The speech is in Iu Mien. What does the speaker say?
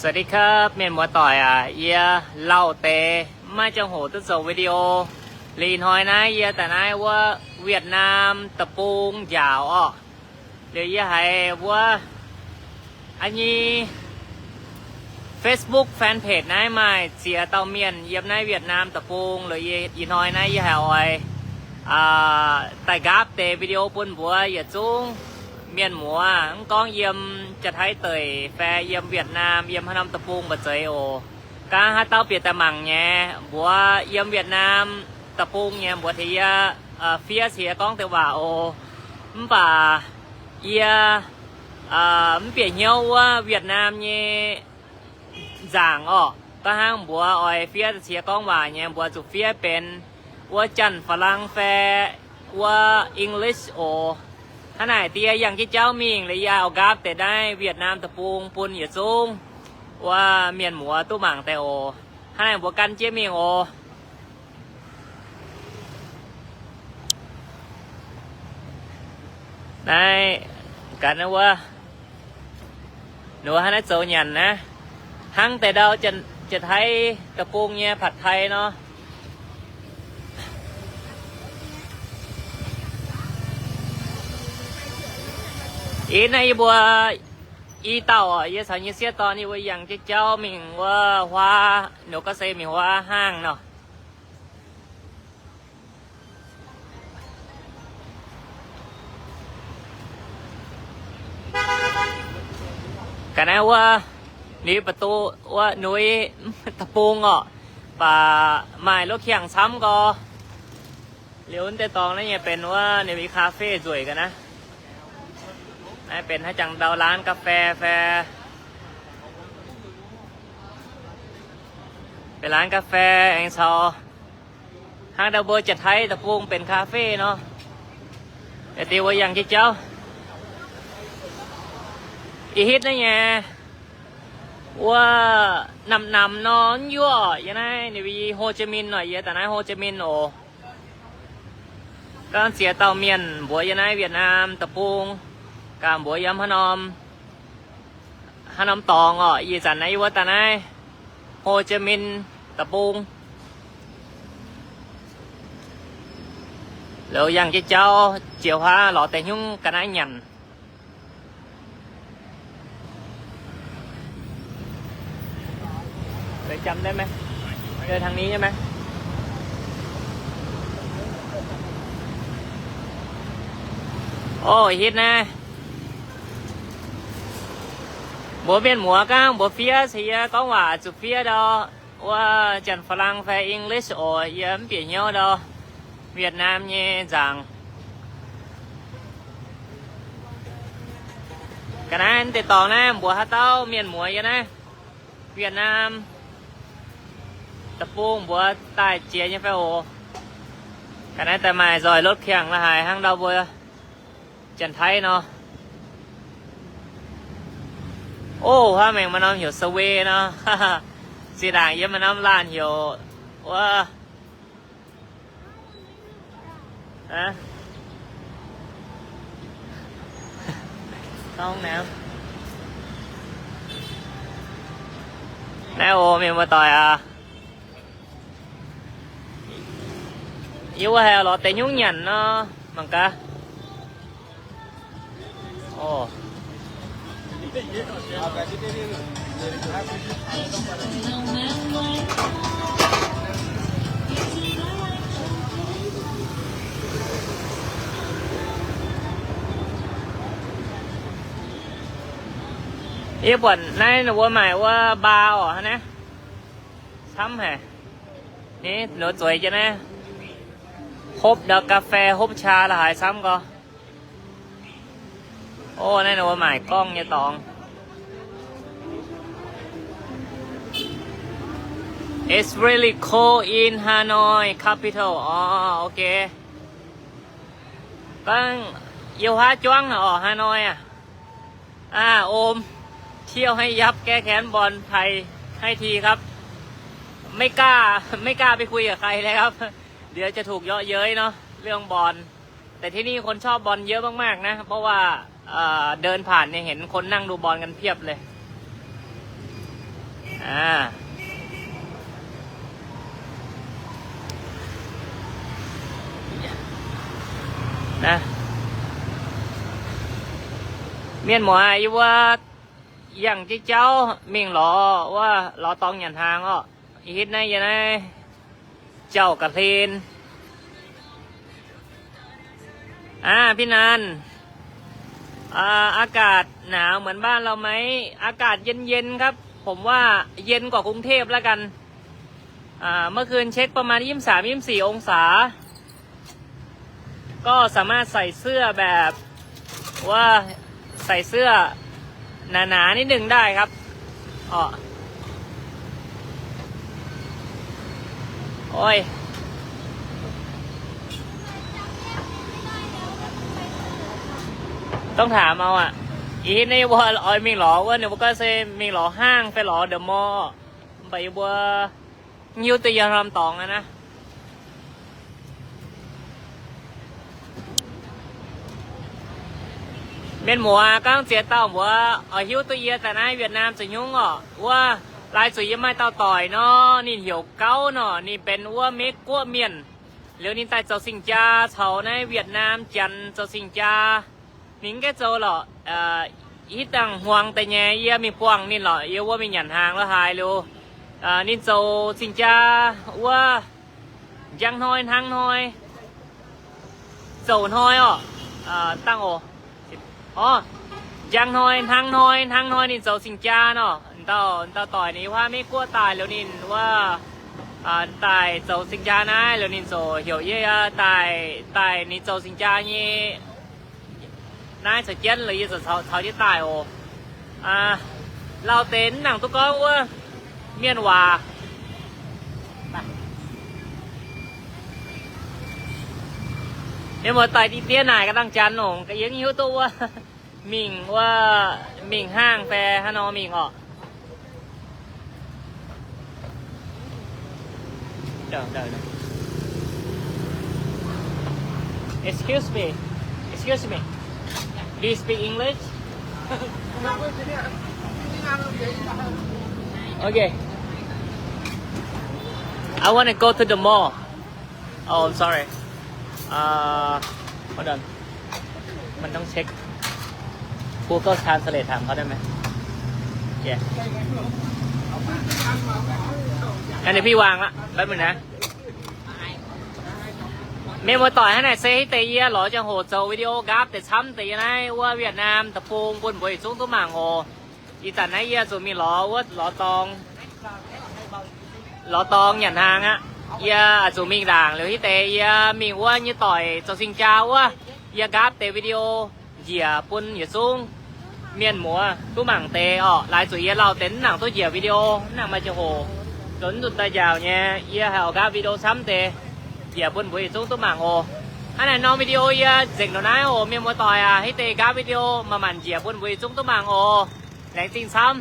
สวัสดีครับ mienh muoz-doic aac. Yie lauh deix maiv ziangh hoc duqv zoux video. Liuz ih hnoi naaiv yie daaih naaiv wuov Việt Nam deic-bung njaaux orqc. Liuz yie haiz wuov a'nyei Facebook fanpage naaiv maaih ziex dauh mienh yiem naaiv Việt Nam deic-bung. Liuz ih hnoi naaiv yie haiz oix daaih nqaapv deix video bun mbuox yietc zungv mienh muoz, mv gorngv yiem Janx-Taiv deic fai yiem Việt Nam, yiem haaix norm deic-bung mbu'zeiz oc. Gaanv haaix dauh bieqc daaih mangc nyei, mbuox yiem Việt Nam deic-bung nyei mbuox tengx yie fiev ciex gorngv deix waac oc. Mv baac yie mv bieqc hnyouv wuov Việt Nam nyei nzaangc orqc. Gaanv hnangv mbuox oix fiev ciex gorngv waac nyei, mbuox zuqc fiev benx wuov Janx-Faa^lang fai wuov English oc. Hnangv naaic diex yangh jienv jauv mingh liuz yie oix nqaapv deix naaiv Việt Nam deic-bung bun yietc zungv wuov mienh muoz duqv mangc deix oc. Hnangv naaic mbuox gan jienv mingh oc. Naaiv ganh wuov, ninh mbuo hnangv naaiv zoux nyanc naaiv, hnangv deix ndau Janx-Taiv deic-bung nyei ผัดไทย nor. Ih naaiv yie mbuo i dauh, yie caux nyei sieqv dorn yie mbuo yangh jienv jauv mingh wuov huaav, ninh gorngv se mingh huaav hnaangx nor. Ga'naaiv wuov, ninh ประตู wuov, ninh deic-bung orqc, baac maaih รถเข็น camv gorx. Liuz deix dorngx naaiv nyei benx wuov ninh คาเฟ่ nzueic ga'naaiv. Naaiv benx haaix jangx ndau ร้านกาแฟ fai, benx ร้านกาแฟ aengx caux hnangv ndau mbuo Janx-Taiv deic-bung benx คาเฟ่ nor. Deix wuov yangh jienv jauv. Ih hitv naaiv nyei wuov namx-namx nor, mv yuoqv yie naaiv ninh mbuo Hồ Chí Minh nor, yie daaih naaiv Hồ Chí Minh oc. Gorngv ziex dauh mienh mbuox yie naaiv Việt Nam deic-bung, gaax mbuox yiem haaix norm, haaix norm dorngx orqc. Ih zanc naaiv yie mbuo daaih naaiv Hồ Chí Minh deic-bung. Liuz yangh jienv jauv jiex huaav lorz deix hnyungv ga'naaiv nyanc. Jăm deix maiv? Deix tangx ni nyei maiv? Oc, hitv naaiv. Mbuox mienh muoz gorngv mbuox fiev ceix yie gorngv waac zuqc fiev ndau wuov Janx-Faa^lang fai English oc, yie mv bieqc hnyouv ndau Việt Nam nyei nzaangc. Ga'naaiv deix dorngx naaiv mbuox haaix dauh mienh muoz yie naaiv Việt Nam deic-bung mbuox daaih jiex nyei fai oc. Ga'naaiv daaih maaih nzoih รถเข็น la'haaix hnangv ndau mbuo Janx-Taiv nor. Oc, huaav maengx maaih norm heuc Subway nor. Zinh ndaangc yie maaih norm laanh heuc wuov naaiv oc, mienh muoz-doic aac. Yie wuov haih lorz deix nyungc nyanc nor, mangc gaax. Oc. Yie buatc naaiv ninh mbuo maaic wuov bar oc, hnangv naaiv. Camv haic. Ni, ninh mbuo zueiz jienv naaiv, hopv ndau กาแฟ hopv caa la'haaix camv gorx. Oc, naaiv ninh mbuo maaic gorngv nyei dorngx. It's really cold in Hanoi capital. Orc, ok. Gorngv yie huaav juangv naaic orqc, Hanoi aac. อา โอม เที่ยวให้ยับ แก้แค้นบอลไทยให้ทีครับ ไม่กล้า ไม่กล้าไปคุยกับใครเลยครับ เดี๋ยวจะถูกเยาะเย้ยเนาะ เรื่องบอล แต่ที่นี่คนชอบบอลเยอะมากๆนะ เพราะว่า เอ่อ เดินผ่านเนี่ยเห็นคนนั่งดูบอลกันเพียบเลย Aa, mienh muoz, yie mbuo yangh jienv jauv mingh lorz wuov lorz dorngx nyanc hnaangx orqc. Hitv naaiv yie naaiv jauv ga'hlen. Aa, พี่นัน อ่า อากาศหนาวเหมือนบ้านเราไหม อากาศเย็นๆครับ ผมว่าเย็นกว่ากรุงเทพฯแล้วกัน อ่า เมื่อคืนเช็คประมาณยี่สิบสาม ยี่สิบสี่องศา ก็สามารถใส่เสื้อแบบว่าใส่เสื้อหนาๆนิดนึงได้ครับ อ๋อ โอ้ย ต้องถามเอาอ่ะ Ih hitv naaiv mbuo oix mingh lorz wuov, ninh mbuo gorngv se mingh lorz hangh fai lorz the mall, mv baac yie mbuo mv hiuv duqv yie norm dorngx aqv naaiv. Mienh muoz, gorngv ziex dauh mbuox oix hiuv duqv yie daaih naaiv Việt Nam zoux hnyungv orqc, wuov laaix zuqc yie maaih dauh doic nor, ninh heuc Gauv nor, ninh benx wuov Meiv Guoqv mienh. Liuz ninh daaih zoux cing-jaa caux naaiv Việt Nam Janx zoux cing-jaa. Ninh mv gaengh zoux lorqc, hitv dangh hmuangx deix nyei yie mingh buangh ninh lorqc, yie wuov mingh nyanc hnaangx lo haaix liuz, ninh zoux cing-jaa wuov njang hnoi hnangv hnoi, zoux hnoi orqc, dangh oc. Orv, njang hnoi hnangv hnoi hnangv hnoi ninh zoux cing-jaa nor, dauh dauh doic ninh huaav Meiv Guoqv daaih liuz ninh wuov daaih zoux cing-jaa naaiv liuz ninh ziouc heuc yie daaih, daaih ninh zoux cing-jaa nyei naaiv caux jienv liuz yie ziouc caux jienv daaih oc. Lauh deix mv nangc duqv gorngv wuov mienh waac. Ninh mbuo doic diqv diev naaic ga'dangh janx nongc, ga'yie mv hiuv duqv wuov mingh wuov, mingh hangh fai haaix nor mingh orqc. Excuse me. Excuse me. Do you speak English? Okay. I want to go to the mall. Oh, I'm sorry. Uh, hold on. มันต้องเช็ค Google Translate ถามเขาได้ไหม โอเค งั้นเดี๋ยวพี่วางละ แป๊บนึงนะ Mienh muoz-doic, hnangv naaic se hitv deix yie lorz ziangh hoc zoux video nqaapv deix camv deix yie naaiv wuov Việt Nam deic-bung bun mbuo yietc zungv duqv mangc oc. Ih zanc naaiv yie zuqc mingh lorz wuov lorz dorngx, lorz dorngx nyanc hnaangx aqv. Yie zuqc mingh ndaangc liuz hitv deix yie mingh wuov nyei doic zoux cing-jaa wuov, yie nqaapv deix video njiec bun yietc zungv mienh muoz duqv mangc deix orqc. Laaix zuqc yie lauh deix mv nangc duqv njiec video, mv nangc maaih ziangh hoc, zuqc mv zuqc daaih njaaux nyei, yie haih oix nqaapv video camv deix njiec bun mbuo yietc zungv duqv mangc oc. Hnangv naaic norm video yie nzengc ndongc naaiv oc. Mienh muoz-doic aac, hitv deix nqaapv video maaih maanc njiec bun mbuo yietc zungv duqv mangc oc. Laengz zingh camv.